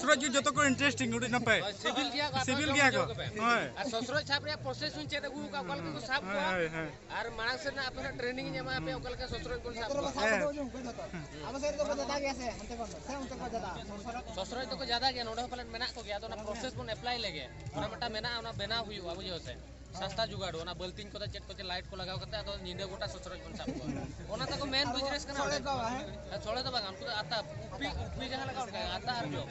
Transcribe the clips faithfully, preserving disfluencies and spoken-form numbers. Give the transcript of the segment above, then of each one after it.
ᱥᱚᱥᱨᱚᱡ ᱜᱮ ᱡᱚᱛᱚ ᱠᱚ ᱤᱱᱴᱟᱨᱮᱥᱴᱤᱝ ᱩᱰᱤ ᱱᱟᱯᱟᱭ᱾ ᱦᱳᱭ, ᱥᱤᱵᱤᱞ ᱜᱮᱭᱟ ᱠᱚ, ᱟᱯᱮ ᱥᱤᱵᱤᱞ ᱦᱚᱸ ᱜᱮᱭᱟ ᱡᱚᱢ ᱠᱚ᱾ ᱦᱚᱪᱚ ᱠᱚᱯᱮ᱾ ᱦᱳᱭ᱾ ᱟᱨ ᱥᱚᱥᱨᱚᱡ ᱥᱟᱵ ᱨᱮᱭᱟᱜ ᱯᱨᱚᱥᱮᱥ ᱦᱚᱸᱧ ᱪᱮᱫ ᱟᱹᱜᱩ ᱟᱠᱟᱫ ᱠᱚᱣᱟ, ᱚᱠᱟ ᱞᱮᱠᱟ ᱠᱚ ᱥᱟᱵ ᱦᱳᱭ, ᱠᱚᱣᱟ᱾ ᱦᱳᱭ, ᱦᱳᱭ᱾ ᱟᱨ ᱢᱟᱲᱟᱝ ᱥᱮᱫ ᱨᱮᱱᱟᱜ ᱟᱯᱮ ᱦᱚᱸ ᱴᱨᱮᱱᱤᱝ ᱤᱧ ᱮᱢᱟ ᱯᱮᱭᱟ, ᱚᱠᱟ ᱞᱮᱠᱟ ᱥᱚᱥᱨᱚᱡ ᱵᱚᱱ ᱥᱟᱵ ᱦᱮᱸ᱾ ᱠᱚᱣᱟ᱾ ᱟᱵᱚ ᱥᱮᱫ ᱨᱮᱫᱚ ᱠᱚ ᱡᱟᱫᱟ ᱜᱮᱭᱟ ᱥᱮ, ᱚᱱᱛᱮ ᱠᱷᱚᱱ ᱫᱚ? ᱥᱮ ᱚᱱᱛᱮ ᱠᱚ ᱡᱟᱫᱟ? ᱥᱚᱥᱨᱚᱡ ᱫᱚᱠᱚ ᱡᱟᱫᱟ ᱜᱮᱭᱟ, ᱱᱚᱰᱮ ᱦᱚᱸ ᱯᱟᱞᱮᱱ ᱢᱮᱱᱟᱜ ᱠᱚᱜᱮᱭᱟ, ᱟᱫᱚ ᱚᱱᱟ ᱯᱨᱚᱥᱮᱥ ᱵᱚᱱ ᱮᱯᱞᱟᱭ ᱞᱮᱜᱮ᱾ ᱚᱱᱟ ᱢᱤᱫᱴᱟᱝ ᱢᱮᱱᱟᱜᱼᱟ, ᱚᱱᱟ ᱵᱮᱱᱟᱣ ᱦᱩᱭᱩᱜᱼᱟ, ᱵᱩᱡᱷᱟᱹᱣ ᱥᱮ? ᱥᱟᱥᱛᱟ ᱡᱩᱜᱟᱲ, ᱚᱱᱟ ᱵᱟᱹᱞᱛᱤᱧ ᱠᱚᱫᱚ ᱪᱮᱫ ᱠᱚᱪᱚ ᱞᱟᱭᱤᱴ ᱠᱚ ᱞᱟᱜᱟᱣ ᱠᱟᱛᱮ, ᱟᱫᱚ ᱧᱤᱫᱟᱹ ᱜᱚᱴᱟ ᱥᱚᱥᱨᱚᱡ ᱵᱚᱱ ᱥᱟᱵ ᱠᱚᱣᱟ᱾ ᱚᱱᱟ ᱛᱟᱠᱚ ᱢᱮᱱ ᱵᱤᱡᱽᱱᱮᱥ ᱠᱟᱱᱟ᱾ ᱥᱚᱲᱮ ᱚᱸᱰᱮ ᱠᱚ, ᱦᱮᱸ? ᱦᱮᱸ, ᱥᱚᱲᱮ ᱫᱚ ᱵᱟᱝ, ᱩᱱᱠᱩ ᱫᱚ ᱟᱛᱟ, ᱩᱯᱤ, ᱩᱯᱤ ᱡᱟᱦᱟᱸ ᱞᱮᱠᱟ ᱚᱱᱠᱟ ᱜᱮ, ᱟᱛᱟ ᱟᱨ ᱡᱚᱢ᱾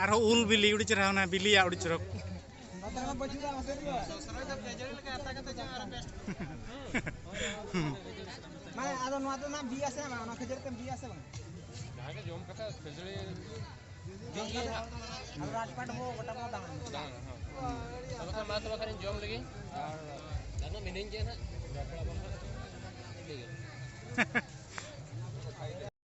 ᱟᱨᱦᱚᱸ ᱩᱞ ᱵᱤᱞᱤ, ᱟᱹᱰᱤ ᱪᱮᱦᱨᱟ, ᱚᱱᱟ ᱵᱤᱞᱤᱭᱟ, ᱟᱹᱰᱤ ᱪᱚᱨᱚᱠ᱾ ᱥᱚᱥᱨᱚᱡ ᱫᱚ ᱠᱷᱟᱹᱡᱟᱹᱲᱤ ᱞᱮᱠᱟ ᱟᱛᱟ ᱠᱟᱛᱮ ᱡᱚᱢ ᱟᱨᱚ ᱵᱮᱥᱴ᱾ ᱢᱟᱱᱮ, ᱟᱫᱚ ᱱᱚᱣᱟ ᱫᱚ ᱱᱟᱜ ᱵᱤ ᱟᱥᱮ ᱵᱟᱝ? ᱚᱱᱟ ᱠᱷᱟᱹᱡᱟᱹᱲᱤ ᱛᱮᱢ ᱵᱤ ᱟᱥᱮ ᱵᱟᱝ? ᱡᱟᱦᱟᱸ ᱜᱮ ᱡᱚᱢ ᱠᱟᱛᱮ ᱠᱷᱟᱹᱡᱟᱹᱲᱤ ᱡᱚᱢ ᱠᱟᱛᱮ ᱟᱫᱚ ᱨᱟᱡᱽᱯᱟᱴ ᱵᱚ ᱜᱚᱴᱟ ᱵᱚ ᱫᱟᱬᱟᱱᱟ᱾ ᱫᱟᱬᱟᱱᱟ, ᱦᱳᱭ᱾ ᱟᱫᱚ ᱠᱷᱟᱱ ᱢᱟ ᱛᱚᱵᱮ ᱠᱷᱟᱱᱤᱧ ᱡᱚᱢ ᱞᱮᱜᱮ᱾ ᱟᱨ ᱟᱨ ᱢᱤᱱᱟᱹᱧ ᱜᱮᱭᱟ ᱱᱟᱦᱟᱜ᱾ ᱴᱷᱤᱠ ᱜᱮᱭᱟ᱾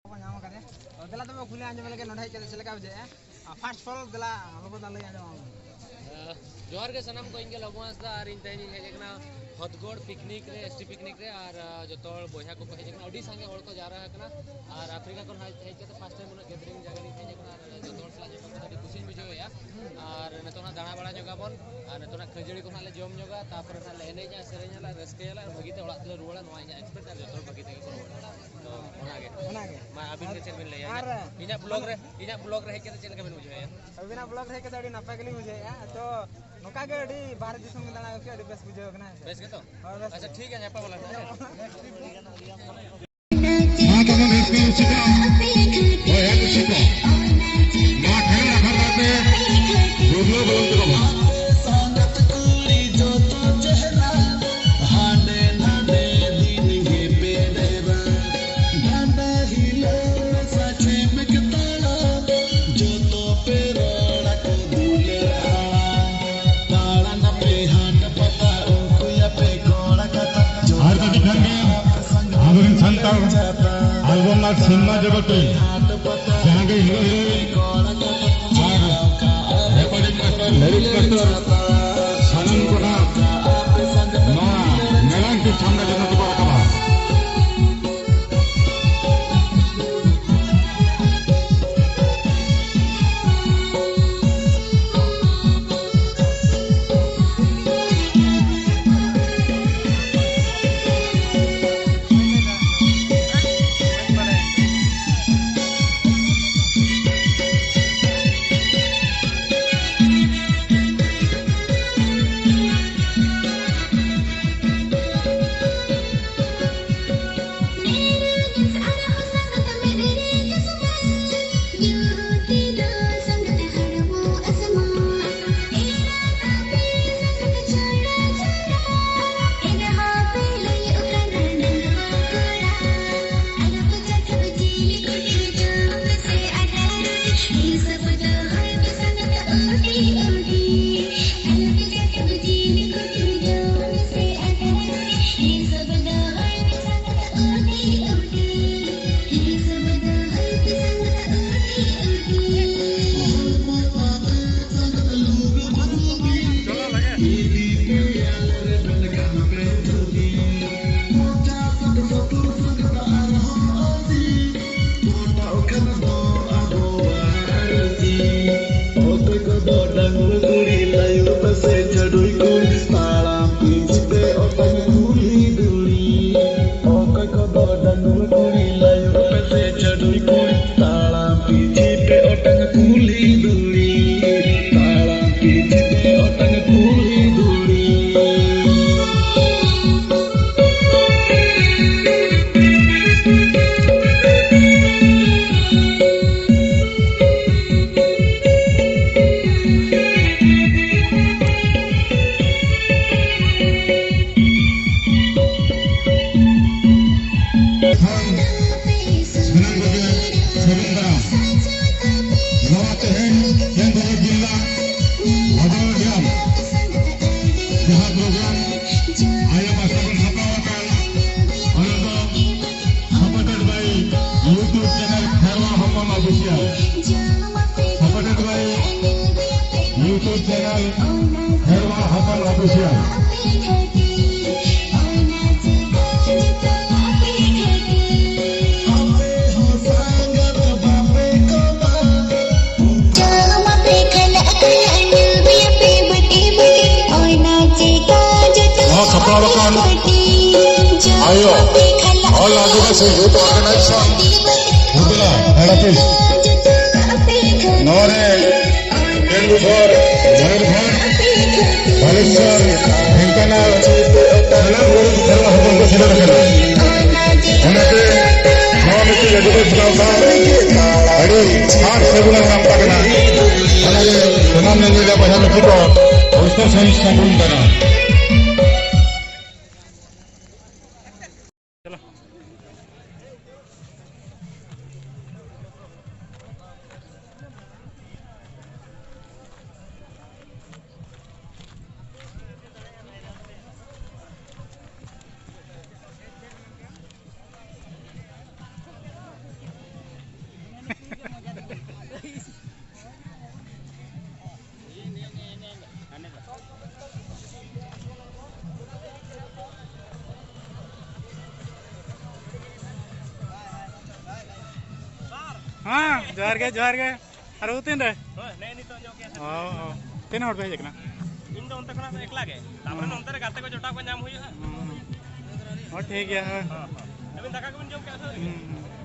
ᱵᱚ ᱧᱟᱢ ᱟᱠᱟᱫᱮᱭᱟ᱾ ᱛᱚ, ᱫᱮᱞᱟ ᱛᱚᱵᱮ ᱠᱩᱞᱤ ᱟᱸᱡᱚᱢ ᱞᱮᱜᱮ, ᱱᱚᱰᱮ ᱦᱮᱡ ᱠᱟᱛᱮ ᱪᱮᱫ ᱞᱮᱠᱟ ᱵᱩᱡᱷᱟᱹᱜᱼᱟ? ᱟᱨ first of all, ᱫᱮᱞᱟ ᱟᱵᱚ ᱵᱚᱱ ᱞᱟᱹᱭ ᱟᱸᱡᱚᱢ ᱟᱵᱚᱱ᱾ ᱟᱸ, ᱡᱚᱦᱟᱨ ᱜᱮ ᱥᱟᱱᱟᱢ ᱠᱚ, ᱤᱧ ᱜᱮ ᱞᱚᱵᱚ ᱦᱟᱸᱥᱫᱟ ᱟᱨ ᱤᱧ ᱛᱮᱦᱮᱧ ᱤᱧ ᱦᱮᱡ ᱟᱠᱟᱱᱟ ᱦᱚᱛᱜᱚᱲ ᱯᱤᱠᱱᱤᱠ ᱨᱮ, ᱮᱥ ᱴᱤ ᱯᱤᱠᱱᱤᱠ ᱨᱮ, ᱟᱨ, ᱟᱸ, ᱡᱚᱛᱚ ᱦᱚᱲ ᱵᱚᱭᱦᱟ ᱠᱚᱠᱚ ᱦᱮᱡ ᱟᱠᱟᱱᱟ, ᱟᱹᱰᱤ ᱥᱟᱸᱜᱮ ᱦᱚᱲ ᱠᱚ ᱡᱟᱣᱨᱟ ᱟᱠᱟᱱᱟ᱾ ᱟᱨ ᱟᱯᱷᱨᱤᱠᱟ ᱠᱷᱚᱱ ᱦᱮᱡ, ᱦᱮᱡ ᱠᱟᱛᱮ first time ᱩᱱᱟᱹᱜ gathering ᱡᱟᱭᱜᱟ ᱨᱤᱧ ᱦᱮᱡ ᱟᱠᱟᱱᱟ, ᱟᱨ ᱡᱚᱛᱚ ᱦᱚᱲ ᱥᱟᱞᱟᱜ ᱧᱟᱯᱟᱢ ᱠᱟᱛᱮ ᱟᱹᱰᱤ ᱠᱩᱥᱤᱧ ᱵᱩᱡᱷᱟᱹᱣᱮᱫᱼᱟ᱾ ᱟᱨ ᱱᱤᱛᱚᱜ ᱦᱟᱸᱜ ᱫᱟᱬᱟ ᱵᱟᱲᱟ ᱧᱚᱜ ᱟᱵᱚᱱ, ᱟᱨ ᱱᱤᱛᱚᱜ ᱦᱟᱸᱜ ᱠᱷᱟᱹᱡᱟᱹᱲᱤ ᱠᱚ ᱦᱟᱸᱜ ᱞᱮ ᱡᱚᱢ ᱧᱚᱜᱟ, ᱛᱟᱨᱯᱚᱨᱮ ᱦᱟᱸᱜ ᱞᱮ ᱮᱱᱮᱡᱟ, ᱥᱮᱨᱮᱧᱟ, ᱞᱮ ᱨᱟᱹᱥᱠᱟᱹᱭᱟᱞᱮ, ᱟᱨ ᱵᱷᱟᱹᱜᱤ ᱛᱮ ᱚᱲᱟᱜ ᱛᱮᱞᱮ ᱨᱩᱣᱟᱹᱲᱟ, ᱱᱚᱣᱟ ᱤᱧᱟᱹᱜ expect, ᱟᱨ ᱡᱚᱛᱚ ᱦᱚᱲ ᱵᱷᱟᱹᱜᱤ ᱛᱮᱜᱮ ᱠᱚ ᱨᱩᱣᱟᱹᱲᱟ᱾ ᱛᱚ ᱚᱱᱟᱜᱮ᱾ ᱚᱱᱟᱜᱮ᱾ ᱢᱟ ᱟᱹᱵᱤᱱ ᱜᱮ ᱪᱮᱫ ᱵᱤᱱ ᱞᱟᱹᱭᱟ? ᱟᱨ ᱤᱧᱟᱹᱜ, ᱤᱧᱟᱹᱜ vlog ᱨᱮ, ᱤᱧᱟᱹᱜ vlog ᱨᱮ ᱦᱮᱡ ᱠᱟᱛᱮ ᱪᱮᱫ ᱞᱮᱠᱟ ᱵᱤᱱ ᱵᱩᱡᱷᱟᱹᱣᱮᱫᱼᱟ? ᱟᱹᱵᱤᱱᱟᱜ vlog ᱨᱮ ᱦᱮᱡ ᱠᱟᱛᱮ ᱟᱹᱰᱤ ᱱᱟᱯᱟᱭ ᱜᱮᱞᱤᱧ ᱵᱩᱡᱷᱟᱹᱣᱮᱫᱼᱟ᱾ ᱛᱚ ᱱᱚᱝᱠᱟ ᱜᱮ ᱟᱹᱰᱤ ᱵᱟᱦᱨᱮ ᱫᱤᱥᱚᱢ ᱜᱮ ᱫᱟᱬᱟ ᱟᱹᱜᱩ ᱠᱮᱫ, ᱟᱹᱰᱤ ᱵᱮᱥ ᱵᱩᱡᱷᱟᱹᱣ ᱠᱟᱱᱟ, ᱦᱮᱸ ᱥᱮ? ᱵᱮᱥ ᱜᱮᱛᱚ? ᱦᱳᱭ, ᱵᱮᱥ ᱟᱪᱪᱷᱟ, ᱜᱮ᱾ ᱴᱷᱤᱠ ᱜᱮᱭᱟ, ᱧᱟᱯᱟᱢ ᱟᱞᱟᱝ ᱦᱟᱸᱜ, ᱦᱮᱸ? ᱢᱟ ᱛᱟᱵᱚᱱ ᱦᱤᱨᱠᱟᱹ ᱩᱪᱤᱛᱟ, ᱵᱚᱭᱦᱟ ᱠᱩᱥᱤ ᱠᱚ᱾ ᱱᱚᱣᱟ ᱴᱷᱮᱱ ᱨᱟᱠᱷᱟ ᱠᱟᱛᱮ ᱰᱩᱵᱞᱟᱹ ᱵᱚᱞᱚᱱ ᱛᱮᱠᱚ ᱢᱟ᱾ ᱟᱨ ᱠᱟᱹᱴᱤᱡ ᱠᱷᱟᱱ ᱜᱮ ᱟᱵᱚᱨᱮᱱ ᱥᱟᱱᱛᱟᱲ album ᱟᱨ ᱥᱤᱱᱮᱢᱟ ᱡᱚᱜᱚᱛ ᱨᱮ ᱡᱟᱦᱟᱸ ᱜᱮ hero heroine ᱟᱨ recording master, lyrics master, ᱥᱟᱱᱟᱢ ᱠᱚ ᱱᱟᱜ ᱱᱚᱣᱟ ᱢᱮᱞᱟ ᱧᱮᱞ ᱥᱟᱢᱱᱟ ᱡᱚᱱᱚᱛ ᱠᱚ ᱨᱟᱠᱟᱵᱟ᱾ ᱚᱠᱚᱭ ᱠᱚᱫᱚ ᱰᱟᱺᱜᱩᱣᱟᱹ ᱠᱩᱲᱤ, ᱞᱟᱭᱩ ᱯᱟᱥᱮ ᱪᱟᱹᱰᱩᱭ ᱠᱩᱲᱤ, ᱛᱟᱲᱟᱢ ᱯᱤᱪᱷᱤ ᱯᱮ ᱚᱴᱟᱝ ᱠᱩᱞᱦᱤ ᱫᱷᱩᱲᱤ᱾ ᱚᱠᱚᱭ ᱠᱚᱫᱚ ᱰᱟᱺᱜᱩᱣᱟᱹ ᱠᱩᱲᱤ, ᱞᱟᱭᱩ ᱯᱟᱥᱮ ᱪᱟᱹᱰᱩᱭ ᱠᱩᱲᱤ, ᱛᱟᱲᱟᱢ ᱯᱤᱪᱷᱤ ᱯᱮ ᱚᱴᱟᱝ ᱠᱩᱞᱦᱤ ᱫᱷᱩᱲᱤ᱾ ᱛᱟᱲᱟᱢ ᱯᱤᱪᱷᱤ ᱯᱮ ᱚᱴᱟᱝ ᱠᱩᱞᱦᱤ ᱫᱷᱩᱲᱤ᱾ ᱥᱟᱱᱟᱢ ᱠᱚᱜᱮ ᱥᱟᱹᱜᱩᱱ ᱫᱟᱨᱟᱢ᱾ ᱱᱚᱣᱟ ᱛᱮᱦᱮᱧ ᱠᱮᱱᱫᱨᱚ ᱡᱤᱞᱟ ᱵᱷᱟᱫᱚᱨ ᱰᱮᱢ ᱡᱟᱦᱟᱸ ᱯᱨᱳᱜᱨᱟᱢ ᱟᱭᱳ ᱯᱟᱥᱴᱟ ᱠᱷᱚᱱ ᱥᱟᱯᱲᱟᱣ ᱟᱠᱟᱱ, ᱚᱱᱟ ᱫᱚ supported by YouTube channel ᱠᱷᱮᱨᱣᱟᱲ ᱦᱚᱯᱚᱱ Official, supported by YouTube channel ᱠᱷᱮᱨᱣᱟᱲ ᱦᱚᱯᱚᱱ Official᱾ ᱱᱚᱣᱟ ᱥᱟᱯᱲᱟᱣ ᱟᱠᱟᱱ ᱟᱭᱳ All Adivasi Youth Organization ᱦᱩᱫᱽᱞᱟ Head Office, ᱱᱚᱣᱟ ᱨᱮ ᱠᱮᱱᱫᱩᱡᱷᱚᱨ, ᱢᱚᱭᱩᱨᱵᱷᱚᱸᱡᱽ, ᱵᱟᱞᱮᱥᱣᱚᱨ, ᱰᱷᱮᱝᱠᱟᱱᱟᱞ, ᱥᱟᱱᱟᱢ ᱜᱚᱨᱚᱵᱽ ᱥᱮᱨᱣᱟ ᱦᱚᱯᱚᱱ ᱠᱚ ᱥᱮᱞᱮᱫ ᱟᱠᱟᱱᱟ᱾ ᱚᱱᱟᱛᱮ ᱱᱚᱣᱟ ᱢᱤᱫᱴᱤᱡ ᱟᱹᱰᱤ ᱵᱮᱥ ᱜᱟᱶᱛᱟ, ᱟᱹᱰᱤ ᱥᱟᱨ ᱥᱟᱹᱜᱩᱱ ᱨᱮᱱᱟᱜ ᱜᱟᱶᱛᱟ ᱠᱟᱱᱟ᱾ ᱚᱱᱟᱛᱮ ᱥᱟᱱᱟᱢ ᱧᱮᱧᱮᱞᱤᱭᱟᱹ ᱵᱚᱭᱦᱟ ᱢᱤᱥᱤ ᱠᱚ ᱦᱚᱭᱛᱳ ᱥᱟᱹᱜᱩᱱ ᱫᱟᱨᱟᱢ᱾ ᱦᱮᱸ, ᱡᱚᱦᱟᱨ ᱜᱮ, ᱡᱚᱦᱟᱨ ᱜᱮ᱾ ᱟᱨ ᱩᱱᱠᱩ ᱛᱤᱱ ᱨᱮ? ᱦᱳᱭ, ᱱᱮᱜᱼᱮ ᱱᱤᱛᱚᱜ ᱧᱚᱜ ᱜᱮ᱾ ᱚ, ᱚ᱾ ᱛᱤᱱᱟᱹᱜ ᱦᱚᱲ ᱯᱮ ᱦᱮᱡ ᱟᱠᱟᱱᱟ? ᱤᱧ ᱫᱚ ᱚᱱᱛᱮ ᱠᱷᱚᱱᱟᱜ ᱫᱚ ᱮᱠᱞᱟ ᱜᱮ᱾ ᱛᱟᱯᱚᱨᱮ ᱦᱩᱸ᱾ ᱱᱚᱱᱛᱮ ᱨᱮ ᱜᱟᱛᱮ ᱠᱚ ᱡᱚᱴᱟᱣ ᱠᱚ ᱧᱟᱢ ᱦᱩᱭᱩᱜᱼᱟ᱾ ᱦᱩᱸ, ᱦᱩᱸ᱾ ᱦᱚᱸ, ᱴᱷᱤᱠ ᱜᱮᱭᱟ, ᱦᱳᱭ᱾ ᱦᱚᱸ, ᱦᱚᱸ᱾ ᱟᱹᱵᱤᱱ ᱫᱟᱠᱟ ᱠᱚᱵᱤᱱ ᱡᱚᱢ ᱠᱮᱜᱼᱟ ᱥᱮ ᱟᱹᱣᱨᱤ? ᱦᱩᱸ, ᱦᱩᱸ᱾